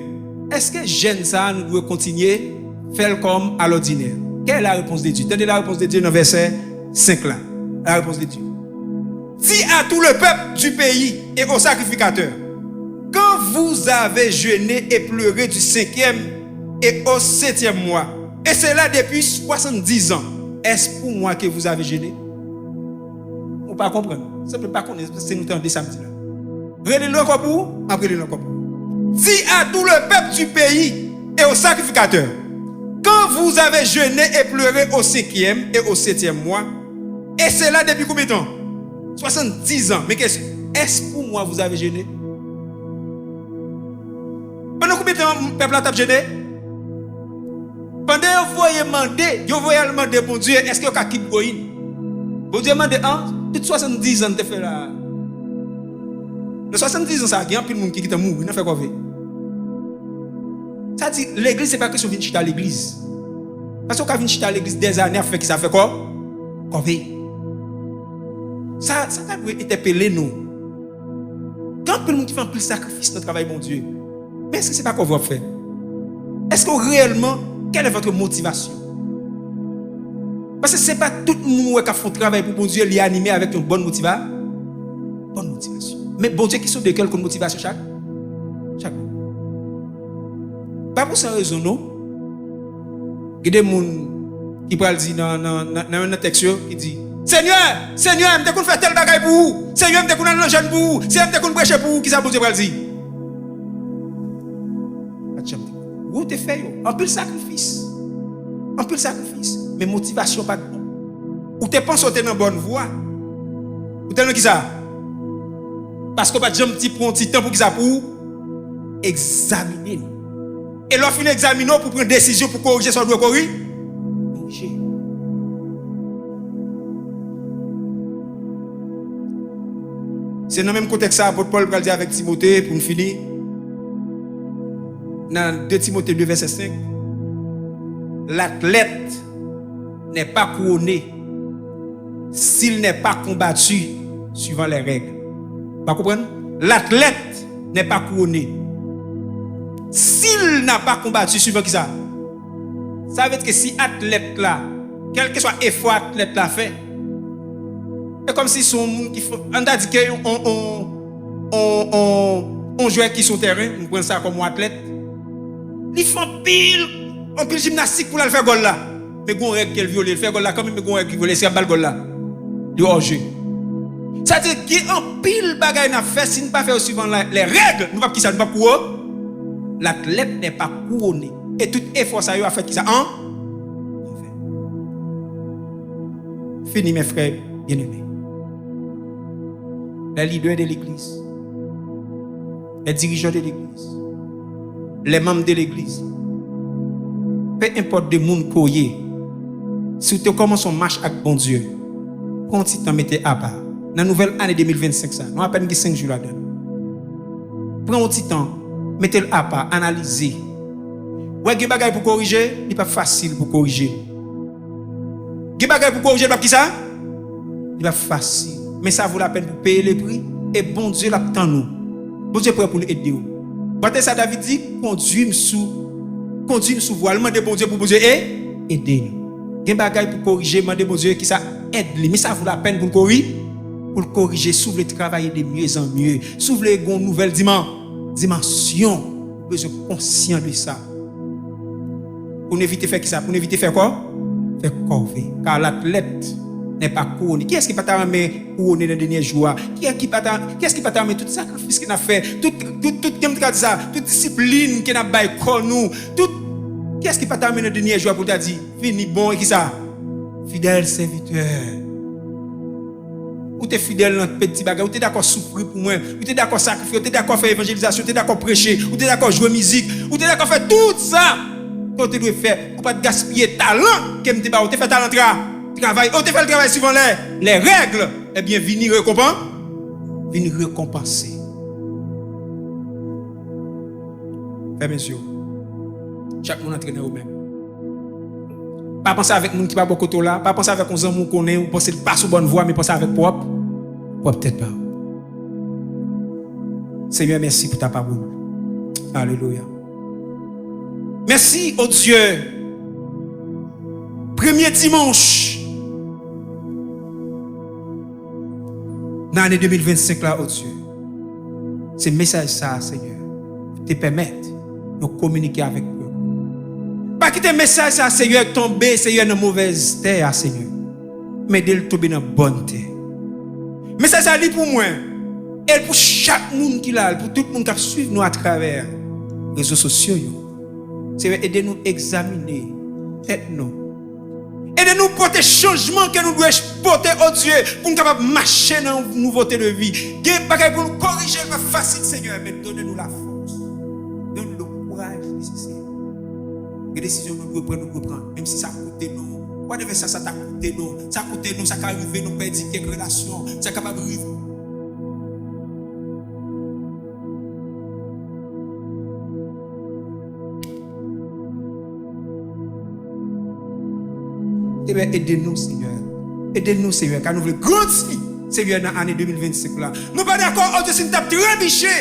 èske jèn sa a nou dwe kontinye fè l kòm à l'ordinaire? Quelle est la réponse de Dieu? Tande la réponse de Dieu nan vèsè senk la. La réponse de Dieu. Dis à tout le peuple du pays et aux sacrificateurs, quand vous avez jeûné et pleuré du cinquième et au septième mois, et cela depuis soixante-dix ans, est-ce pour moi que vous avez jeûné? Ou pa konprann. Se pèp pa konnen, se nou tande sa m di la. Rele l ankò pou ou, m ap rele l ankò pou ou. Dis à tout le peuple du pays et aux sacrificateurs, quand vous avez jeûné et pleuré au cinquième et au septième mois, et cela depuis combien de temps? Soixante-dix ans. Men kesyon, est-ce pour moi vous avez jeûné? Pandan konbyen tan pèp la t ap jene? Pandan yo voye mande, yo voye al mande Bondye, èske yo ka kit woyin? Bondye mande, an, tout swasanndizan n te fè la a. Nan swasanndizan sa a, gen anpil moun ki gentan mouri nan fè kòve. Sa di, legliz se pa kesyon vin chita legliz. Paske w ka vin chita legliz dèzane ap fè kisa? Fè kò, kòve. Sa, sa ta dwe entèpele nou. Gen anpil moun ki fè anpil sakrifis nan travay Bondye. Men èske se pa kòve w ap fè? Èske w reyèlman, quelle est votre motivation? Paske se pa tout moun ou wè k ap fè yon travay pou Bondye, li anime avèk yon bòn motiva-, bòn motivasyon. Men Bondye ki sonde kè l konn motivasyon chak, chak moun. Pa pou san rezon non. Gen de moun ki pral di nan, nan, nan, nan youn nan tèks yo, ki di, Senyè, Senyè, m te konn fè tèl bagay pou ou. Senyè, m te konn al nan jèn pou ou. Senyè, m te konn preche pou ou. Kisa Bondye pral di? Pa t janm di. Wi, w te fè yo. Anpil sakrifis. Anpil sakrifis. Men motivasyon pa t bon. Ou te panse w te nan bòn vwa. Ou te nan kisa? Paske w pa t janm ti pran yon ti tan pou kisa? Pou w egzamine l. E lè w fin egzamine w pou pran desizyon pou korije sa w dwe kori-, korije. Se nan menm kontèks sa apot Pòl pral di avèk Timote, pou n fini, nan de Timote de vèsè senk, l'athlète n'est pas couronné s'il n'est pas combattu suivant les règles. Ou pa konprann? L'athlète n'est pas couronné s'il n'a pas combattu suivant kisa? Sa vle di ke si atlèt la, kèlkeswa efò atlèt la fè, e kòmsi se yon moun ki fè, ann ta di ke yon, yon, yon, yon, yon, yon jwè ki sou tèren, nou pran sa kòm yon atlèt, li fè anpil, anpil jimnastik pou l al fè gòl la. Men gon règ ke l vyole, l fè gòl la kanmenm, men gon règ ki vyole, èske y ap ba l gòl la? Li hors jeu. Sa di gen anpil bagay n ap fè, si n pa fè yo suivant la, les règles, nou p ap kisa, nou p ap kouwo-, l'athlète n'est pas couronné. E tout efò sa yo ap fèt kisa? An? An ven. Béni, mes frères bien-aimés. Les leaders de l'église, les dirigeants de l'église, les membres de l'église, peu importe de moun ke w ye, si w te kòmanse yon mach ak Bondye, pran yon ti tan mete apa. Nan nouvèl ane de mil vennsenk sa, nou apèn gen senk jou ladan l. Pran yon ti tan, mete l apa, analize. Wè, gen bagay pou korije, li p ap fasil pou korije. Gen bagay pou korije, li p ap kisa? Li p ap fasil. Men sa vo lapèn pou peye le pri. E Bondye l ap tann ou. Bondye prè pou l ede w. Batay sa David di, kondui m sou, kondui m sou vwa. L mande Bondye pou Bondye e, ede l. Gen bagay pou korije, mande Bondye kisa? Èd li. Men sa vo lapèn pou l kori, pou l korije. Si w vle travay de mieux en mieux, si w vle gen yon nouvèl diman-, dimansyon, ou bezwen konsyan de sa. Pou n evite fè kisa? Pou n evite fè kò? Fè kòve. Car l'athlète n'est pas couronné. Kiyès ki pa ta renmen kouwone nan dènye jou a? Kiyès ki pa ta, kiyès ki pa ta renmen tout sakrifis ke n ap fè, tout, tout, tout, jan m te ka di sa, tout disiplin ke n ap bay kò nou, tout, kiyès ki pa ta renmen nan dènye jou a pou l ta di, vini bon, e kisa? Fidèl sèvitè. Ou te fidèl nan peti bagay. Ou te dakò soufri pou mwen. Ou te dakò sakrifye. Ou te dakò fè evanjelizasyon. Ou te dakò preche. Ou te dakò jwe mizik. Ou te dakò fè tout sa ke w te dwe fè. Ou pa t gaspiye talan ke m te ba ou. Ou te fè talan tra-, travay. Ou te fè l travay suivant les, les règles. Ebyen, vini rekonpan-, vini rekonpanse. Fèmen zye w. Chak moun antre nan yo menm. Pa panse avèk moun ki pa bò kote w la. Pa panse avèk yon zanmi w konnen, ou panse l pa sou bòn vwa, men panse avèk pwòp, pwòp tèt pa w. Senyè, mèsi pou ta pawòl. Alelouya. Mèsi, o Dye. Premye dimanch nan ane de mil vennsenk la, o Dye. Se mesaj sa a, Senyè, te pèmèt nou kominike avèk pèp. Pa kite mesaj sa a, Senyè, tonbe, Senyè, nan movèz tè a, Senyè. Men ede l tonbe nan bòn tè. Mesaj sa a, li pou mwen, e l pou chak moun ki la, l pou tout moun k ap swiv nou atravè rezo sosyo yo. Senyè, ede nou egzamine tèt nou. Ede nou pote chanjman ke nou dwe pote, o Dye, pou n kapab mache nan yon nouvote de vi. Gen bagay pou nou korije, l pa fasil, Senyè, men donnen nou lafòs. Donnen nou kouraj nesesè. Gen desizyon nou dwe pran, nou dwe pran. Menm si sa koute nou, whatever sa, sa ta koute nou, sa koute nou, sa ka rive nou pèdi kèk relasyon, sa kapab rive. Senyè, ede nou, Senyè. Ede nou, Senyè, ka nou vle grandi, Senyè, nan ane de mil vennsenk la. Nou pa dakò, o Dye, si n t ap trebiche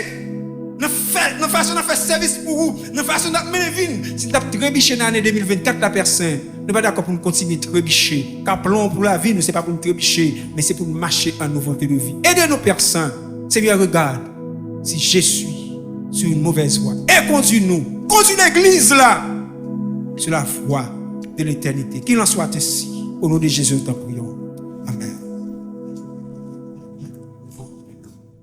nan fè, nan fason n ap fè sèvis pou ou, nan fason n ap mennen vi n, si n t ap trebiche nan ane de mil vennkat la, Pè Sen, nou pa dakò pou n kontinye trebiche. Ka plan w pou lavi nou, se pa pou n trebiche, men se pou n mache an nouvote de vi. Ede nou, Pè Sen. Senyè, regarde si je suis sur une mauvaise voie. Et conduis-nous, conduis legliz la sur la voie de l'éternité. Qu'il en soit ainsi. Au nom de Jésus, nous t'en prions.